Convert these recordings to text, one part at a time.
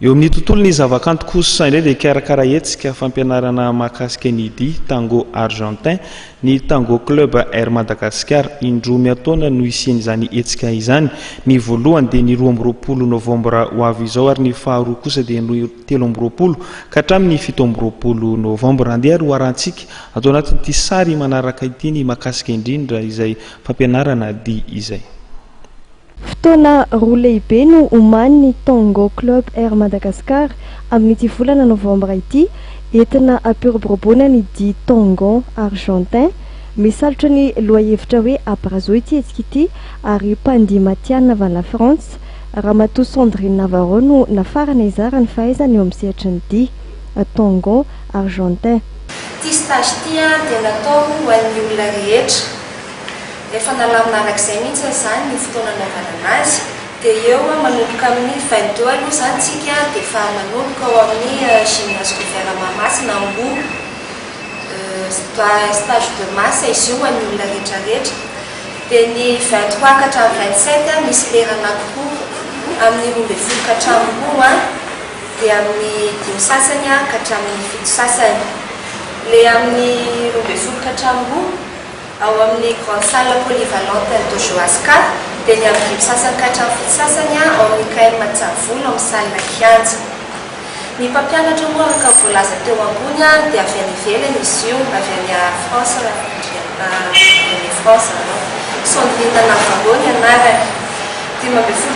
Eo amin'ny tontolon'ny zavakanto kosa indray dia hikarakara hetsika fampianarana mahakasika ny dihy Tango Argentin ny Tango Club Air Madagascar. Indroa miantaona no hisian'izany hetsika izany. Ny voalohany dia ny 22 novambra ho avy izao ary ny faharoa kosa dia ny 23 ka hatramin'ny 27 novambra. Andeha ary hoharantsika ato anatin'ity sary manaraka ity ny mahakasika indrindra izay fampianarana dihy izay. Fotoana roa lehibe no omanin'ny Tango Club Air Madagascar amin'ity volana novambra ity, entina hampiroboroboana ny dihy Tango Argentin. Misalotra ny lohahevitra hoe Abrazo ity hetsika ity ary mpandihy matihanina avy any Lafrantsa, Ramatoa Sandrine Navarro no nafarana hizara ny fahaizany eo amin'ny sehatry ny dihy Tango Argentin. Ity stage ity dia natao ho an'ny olona rehetra. Efa nalamina arak'izay mihitsy izany ny fotoana anaovana anazy. Dia eo manomboka amin'ny 22 aloha izany tsika dia efa manomboka ao amin'ny gymnase couvert Mahamasina Amboa. Stage de masse izy io ho an'ny olona rehetra rehetra. Dia ny 23 ka hatramin'ny 27 misy lera anankiroa amin'ny 12 ka hatramin'ny roa dia amin'ny dimy sasany ka hatramin'ny fito sasany. Ilay amin'ny 12 ka hatramin'ny roa ao amin'ny Grande Salle Polyvalente Dojo Aska, dia ny amin'ny dimy sasany ka hatramin'ny fito sasany ao amin'ny KM Tsavola ao amin'ny salle Kianja. Ny mpampianatra moa araka ny voalaza teo ambony dia avy any ivelany izy io, avy any France, avy any France alors. Sandrine Navarro ny anarany. 15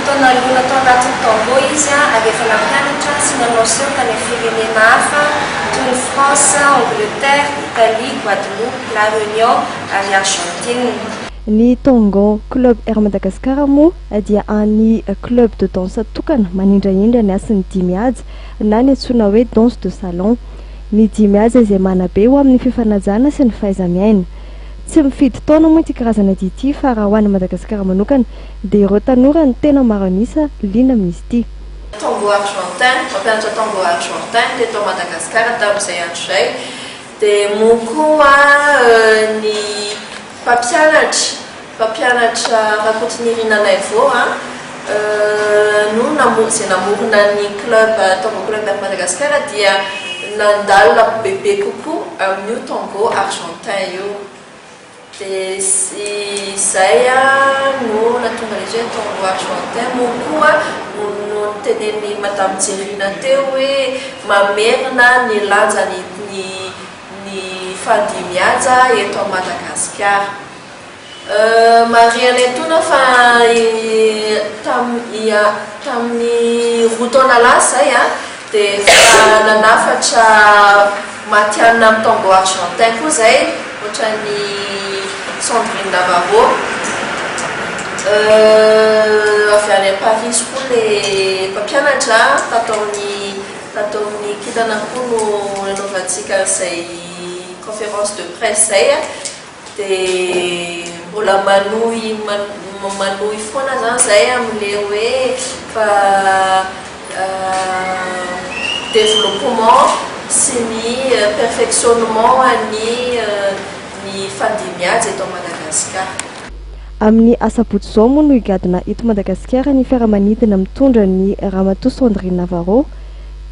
taona lona tao anatin'ny tango izy ary efa nampianatra sy nanao seho tany amin'ny firenena hafa toy ny France, Angleterre, Italie, Guadeloupe, La Réunion ary Argentine. Ny Tango Club Air Madagascar moa dia hany club de danse tokana manindrahindra ny hasin'ny dihy mihaja na ny antsoina hoe danse de salon. Ny dihy mihaja izay manabe ho amin'ny fifanajana sy ny fahaiza-miaina. Tsy mifidy taona moa ity karazana dihy ity fa raha ho an'i Madagasikara manokana dia ireo tanora no tena maro an'isa liana amin'izy ity. Tango argentin, mpampianatra tango argentin teto Madagasikara tamin'izay andro izay. Dia moa koa ny mpampianatra, mpampianatra Rakotonirina Naivo no namo-, izay namorona ny club Tango Club Air Madagascar dia nandalina bebe kokoa amin'io tango argentin io. Dia izay no nahatonga ilay izy hoe tango argentin. Moa koa no notenenin'i Madame Jerina teo hoe mamerina ny lanjan'ny ny ny fandihy mihaja eto Madagasikara. Marihana etoana fa tamin'ny roa taona lasa izay dia efa nanafatra matihanina amin'ny tango argentin koa izay, ohatran'i Sandrine Navarro. Avy any Parisy koa ilay mpampianatra, tato amin'ny tato amin'ny Kintana koa no nanaovantsika an'izay conférence de presse izay. Dia mbola manohy manohy foana zany zay amin'le hoe fa développement sy ny perfectionnement an'ny ny fandihy mihaja eto Madagasikara. Amin'ny asabotsy izao moa no higadona eto Madagasikara ny fiaramanidina mitondra ny Ramatoa Sandrine Navarro.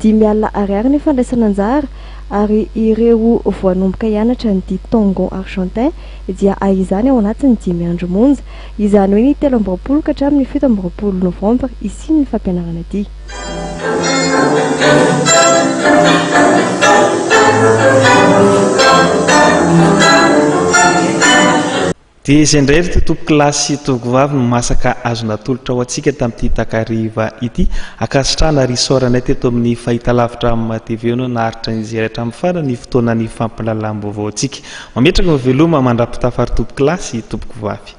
Dimy alina ariary ny fandraisana anjara ary ireo voanomboka hianatra ny dihy tango argentin dia hay izany ao anatin'ny dimy andro monja, izany hoe ny 23 ka hatramin'ny 27 novambra hisian'ny fampianarana dihy. Dia izay indray ry tompokolahy sy tovovavy no masaka azo natolotra ho antsika tamin'ity takariva ity. Ankasitrahana ary isaoranay teto amin'ny fahitalavitra Amma TV no naharitra nijery hatramin'ny farany ny fotoanan'ny fampahalalam-baovao antsika. Mametraka ny veloma mandra-pitafa ry tompokolahy sy tompokovavy.